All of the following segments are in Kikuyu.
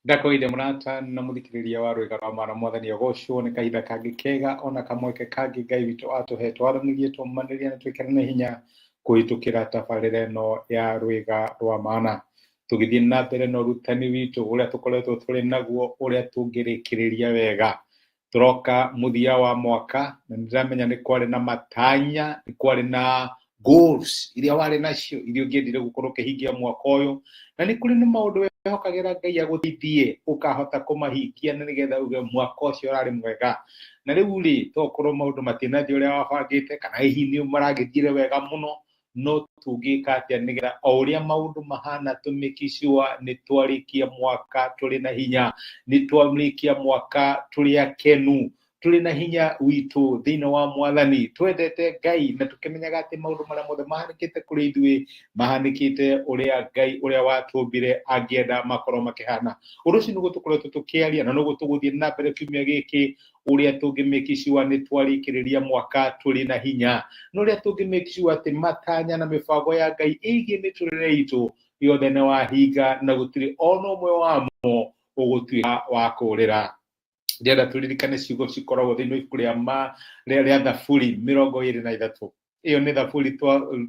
Ndakwĩire mũrata na mũthikĩrĩria wa rwĩga rwa mara mwathani agocwo nĩ kahinda kangĩ kega ona kamweke kangĩ Ngai witũ atũhe twaranĩrie tũmanĩrie na twĩkĩrane hinya kũhĩtũkĩra tabarĩra ĩno ya rwĩga rwa mana. Tũgĩthiĩ na mbere na ũrutani witũ ũrĩa tũkoretwo tũrĩ naguo ũrĩa tũngĩrĩkĩrĩria wega. Tũroka mũthia wa mwaka na nĩndĩramenya nĩ kwarĩ na matanya, nĩ kwarĩ na goals iria warĩ nacio iria ũngĩendire gũkorwo ũkĩhingia mwaka ũyũ, na nĩ kũrĩ na maũndũ wehokagĩra Ngai agũteithie ũkahota kũmahingia na nĩgetha uge mwaka ũcio ũrarĩ mwega. Na rĩu rĩ, tokorwo maũndũ matinathiĩ ũrĩa wabangĩte kana hihi nĩ maragĩthiire wega mũno, no tũngĩka atĩa nĩgetha o ũrĩa maũndũ mahana tũ make sure nĩ twarĩkia mwaka tũrĩ na hinya, nĩ twarĩkia mwaka tũrĩ akenu, tũrĩ na hinya witũ thĩinĩ wa mwathani, twendete Ngai na tũkĩmenyaga atĩ maũndũ marĩa mothe mahanĩkĩte kũrĩ ithuĩ mahanĩkĩte ũrĩa Ngai ũrĩa watũmbire angĩenda makorwo makĩhana. Ũndũ ũcio nĩguo tũkoretwo tũkĩaria na noguo tũgũthiĩ na mbere kiumia gĩkĩ ũrĩa tũngĩ make sure nĩ twarĩkĩrĩria mwaka tũrĩ na hinya, na ũrĩa tũngĩ make sure atĩ matanya na mĩbango ya Ngai ĩgiĩ mĩtũrĩre itũ yothe nĩ wahinga na gũtirĩ ona ũmwe wamo ũgũtuĩka wa kũũrĩra. Ndĩrenda tũririkane ciugo cikoragwo thĩinĩ wa ibuku rĩa ma rĩa Thaburi 23. Ĩyo nĩ thaburi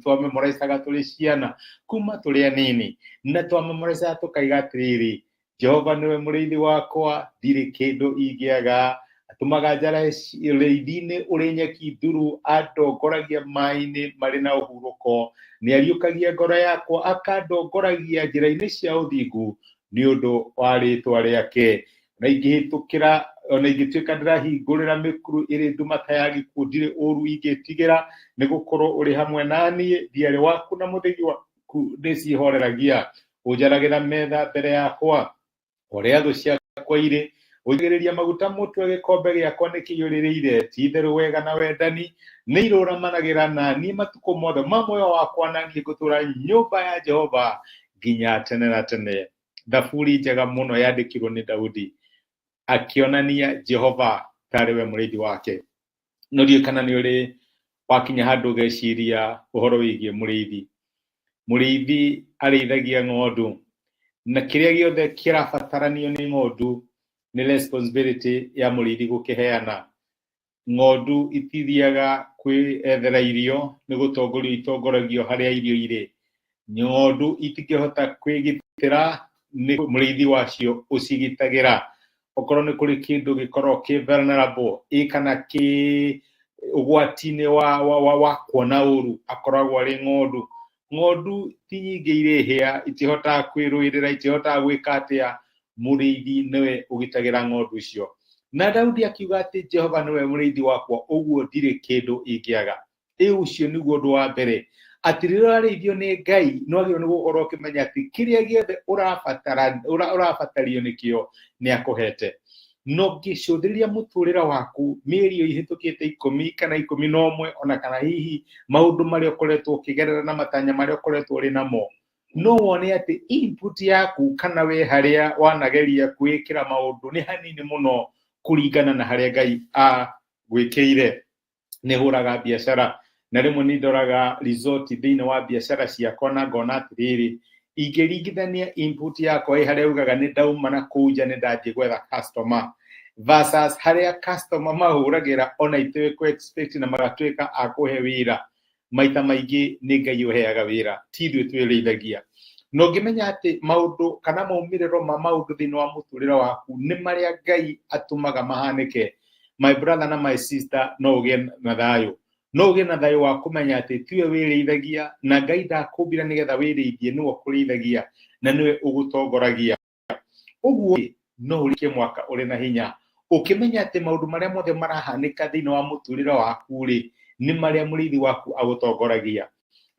twamemoricaga tũrĩ ciana kuma tũrĩ anini, na twamemoricaga tũkaiga atĩrĩrĩ, Jehova nĩwe mũrĩithi wakwa, ndirĩ kĩndũ ingĩaga. Atũmaga njarahe ũrĩithi-inĩ ũrĩ nyeki nduru, andongoragia maĩ-inĩ marĩ na ũhurũko. Nĩ ariũkagia ngoro yakwa, akandongoragia njĩra-inĩ cia ũthingu nĩ ũndũ wa rĩĩtwa rĩake. Ona ingĩhĩtũkĩra, ona ingĩtuĩka ndĩrahingũrĩra mĩkuru ĩrĩ nduma ta ya gĩkuũ, ndirĩ ũũru ingĩtigĩra, nĩ gũkorwo ũrĩ hamwe na niĩ, thiarĩ waku na mũthĩgi waku nĩ ciĩhoreragia. Ũnjaragĩra metha mbere yakwa, ũrĩa thũ ciakwa irĩ, ũnjitagĩrĩria maguta mũtwe, gĩkombe gĩakwa nĩ kĩiyũrĩrĩire. Ti-itherũ wega na wendani nĩ irũramanagĩra na niĩ matukũ mothe ma muoyo wakwa, na niĩ ngũtũũra nyũmba ya Jehova nginya tene na tene. Thaburi njega mũno yandĩkirwo nĩ Daudi akĩonania Jehova tarĩ we mũrĩithi wake. No ndiũĩ kana nĩ ũrĩ wakinya handũ ũgeciria ũhoro wĩgiĩ mũrĩithi. Mũrĩithi arĩithagia ng'ondu na kĩrĩa gĩothe kĩrabataranio nĩ ng'ondu nĩ responsibility ya mũrĩithi gũkĩheana. Ng'ondu itithiaga kwĩyethera irio, nĩ gũtongorio itongoragio harĩa irio irĩ. Ng'ondu itingĩhota kwĩgitĩra, nĩ mũrĩithi wacio ũcigitagĩra. Okorwo nĩ kũrĩ kĩndũ gĩkoragwo kĩ vulnerable ĩ kana kĩ ũgwati-inĩ wa kuona ũru, akoragwo arĩ ng'ondu. Ng'ondu ti nyingĩ irĩ hĩa, itihotaga kwĩrũĩrĩra, itihotaga gwĩka atĩa, mũrĩithi nĩwe ũgitagĩra ng'ondu icio. Na Daudi akiuga atĩ Jehova nĩwe mũrĩithi wakwa, ũguo ndirĩ kĩndũ ingĩaga. Ĩ ũcio nĩguo ũndũ wa mbere, atĩ rĩrĩa ũrarĩithio nĩ Ngai, nĩ wagĩrĩirwo nĩ gũkorwo ũkĩmenya atĩ kĩrĩa gĩothe ũrabatario nĩkĩo nĩ akũhete. Na ũngĩcũthĩrĩria mũtũrĩre waku mĩeri ĩyo ihĩtũkĩte 10 kana 11, ona kana hihi maũndũ marĩa ũkoretwo ũkĩgerera na matanya marĩa ũkoretwo ũrĩ namo, no wone atĩ input yaku kana we harĩa wanageria kwĩĩkĩra maũndũ nĩ hanini mũno kũringana na harĩa Ngai agwĩkĩire. Nĩ hũraga biacara na rĩmwe nĩ ndoraga result thĩinĩ wa biacara ciakwa na ngona atĩrĩrĩ, ingĩringithania input yakwa ĩ harĩa ugaga nĩ ndauma na kũu nja nĩ ndathiĩ gwetha customer versus harĩa customer mahũragĩra ona itũĩ kũ expect na magatuĩka a kũhe wĩra, maita maingĩ nĩ Ngai ũheaga wĩra, ti ithuĩ twĩrĩithagia. Na ũngĩmenya atĩ maũndũ kana maumĩrĩro ma maũndũ thĩinĩ wa mũtũrĩre waku nĩ marĩa Ngai atũmaga mahanĩke, my brother na my sister, no ũgĩe na thayũ. No ũgĩe na thayũ wa kũmenya atĩ tiwe wĩrĩithagia na Ngai ndakũmbire nĩgetha wĩrĩithie, nĩwe ũkũrĩithagia na nĩwe ũgũtongoragia. Ũguo no ũrĩkie mwaka ũrĩ na hinya ũkĩmenya atĩ maũndũ marĩa mothe marahanĩka thĩinĩ wa mũtũrĩre waku rĩ, nĩ marĩa mũrĩithi waku agũtongoragia.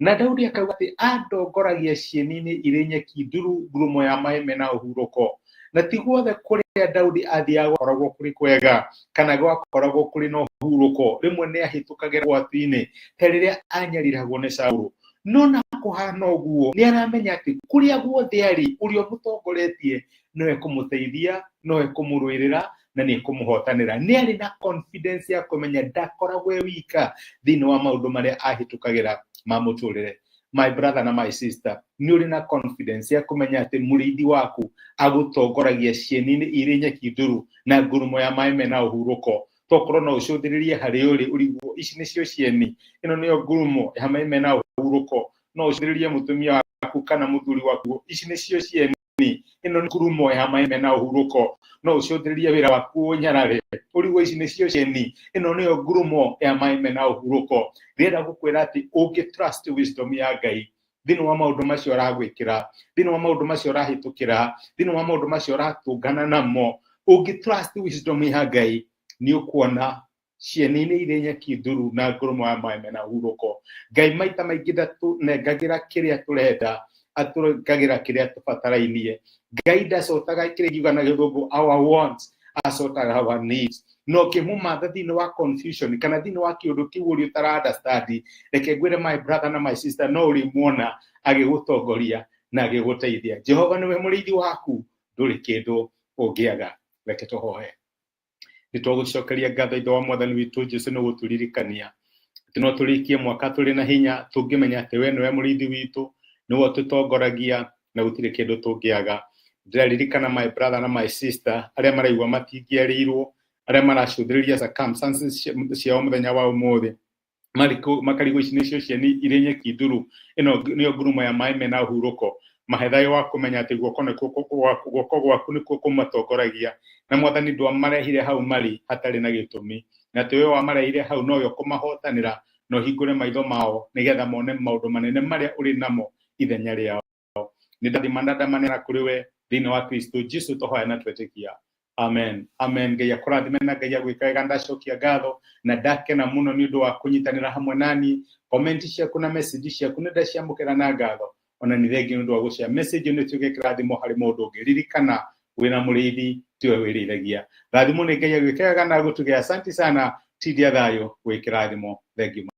Na Daudi akauga atĩ andongoragia cieni-inĩ irĩ nyeki nduru, ngurumo ya maĩ mena ũhurũko. Na ti guothe kũrĩa Daudi athiaga gwakoragwo kũrĩ kwega kana gwakoragwo kũrĩ na ũhurũko. Rĩmwe nĩ ahĩtũkagĩra ũgwati-inĩ ta rĩrĩa anyariragwo nĩ Saũlũ. No na kũhana ũguo, nĩ aramenya atĩ kũrĩa guothe arĩ, ũrĩa ũmũtongoretie no ekũmũteithia, no ekũmũrũĩrĩra na nĩ ekũmũhotanĩra. Nĩ arĩ na confidence ya kũmenya ndakoragwo e wika thĩinĩ wa maũndũ marĩa ahĩtũkagĩra ma mũtũrĩre. My brother na my sister, nĩ ũrĩ na confidence ya kũmenya atĩ mũrĩithi waku agũtongoragia cieni-inĩ irĩ nyeki nduru na ngurumo ya maĩ mena ũhurũko. Tokorwo no ũcũthĩrĩrie harĩ ũrĩ ũrigwo ici nĩcio cieni, ĩno nĩyo ngurumo ya maĩ mena ũhurũko. No ũcũthĩrĩrie mũtumia waku kana mũthuri waku, ici nĩcio cieni, ĩno nĩ ngurumo ya maĩ mena ũhurũko. No ũcũthĩrĩrie wĩra waku ũnyarare, ũrigwo ici nĩcio cieni, ĩno nĩyo ngurumo ya maĩ mena ũhurũko. Ndĩrenda gũkwĩra atĩ ũngĩ trust wisdom ya Ngai thĩinĩ wa maũndũ macio ũragwĩkĩra, thĩinĩ wa maũndũ macio ũrahĩtũkĩra, thĩinĩ wa maũndũ macio ũratũngana namo, ũngĩ trust wisdom ya Ngai nĩ ũkuona cieni-inĩ irĩ nyeki nduru na ngurumo ya maĩ mena ũhurũko. Ngai maita maingĩ ndatũnengagĩra kĩrĩa tũrenda, atũnengagĩra kĩrĩa tũbatarainie. Ngai ndacotaga kĩrĩa ingiuga na gĩthũngũ our wants, acotaga our needs. Na ũkĩmũmatha thĩinĩ wa confusion kana thĩinĩ wa kĩũndũ kĩu ũrĩa ũtara understand, reke ngwĩre my brother na my sister, no ũrĩmuona agĩgũtongoria na agĩgũteithia. Jehova nĩwe mũrĩithi waku, ndũrĩ kĩndũ ũngĩaga. Reke tũhoe. Nĩ twagũcokeria ngatho Ithe wa Mwathani witũ Jesũ nĩ gũtũririkania atĩ no tũrĩkie mwaka tũrĩ na hinya tũngĩmenya atĩ we nĩwe mũrĩithi witũ, nĩwe ũtũtongoragia na gũtirĩ kĩndũ tũngĩaga. Ndĩraririkana my brother na my sister arĩa maraigua matingĩarĩirwo, arĩa maracũthĩrĩria circumstances ciao mũthenya wa ũmũthĩ, makarigwo ici nĩcio cieni irĩ nyeki nduru, ĩno nĩyo ngurumo ya maĩ mena ũhurũko. Mahe thayũ wa kũmenya atĩ guoko gwaku nĩkuo kũmatongoragia, na Mwathani ndwamarehire hau marĩ hatarĩ na gĩtũmi, na atĩ we wamarehire hau nowe ũkũmahotanĩra na ũhingũre maitho mao nĩgetha mone maũndũ manene marĩa ũrĩ namo ithenya rĩao. Nĩ ndathima na ndamanena kũrĩ we thĩinĩ wa Kristo Jesu tũhoya na twetĩkia. Amen. Amen. Ngai akũrathime na Ngai agwĩka wega. Ndacokia ngatho na ndakena mũno nĩ ũndũ wa kũnyitanĩra hamwe nani. Comment ciaku na message ciaku nĩ ndaciamũkĩra na ngatho. Ona nĩ thengiũ nĩ ũndũ wa gũshare message ĩno ĩtuĩke kĩrathimo harĩ mũndũ ũngĩ. Ririkana wĩna mũrĩithi tiwe wĩrĩithagia. Rathimo nĩ Ngai agwĩke wega na agũtuge. Asante sana. Tindia thayũ wĩ kĩrathimo. Thengiũ.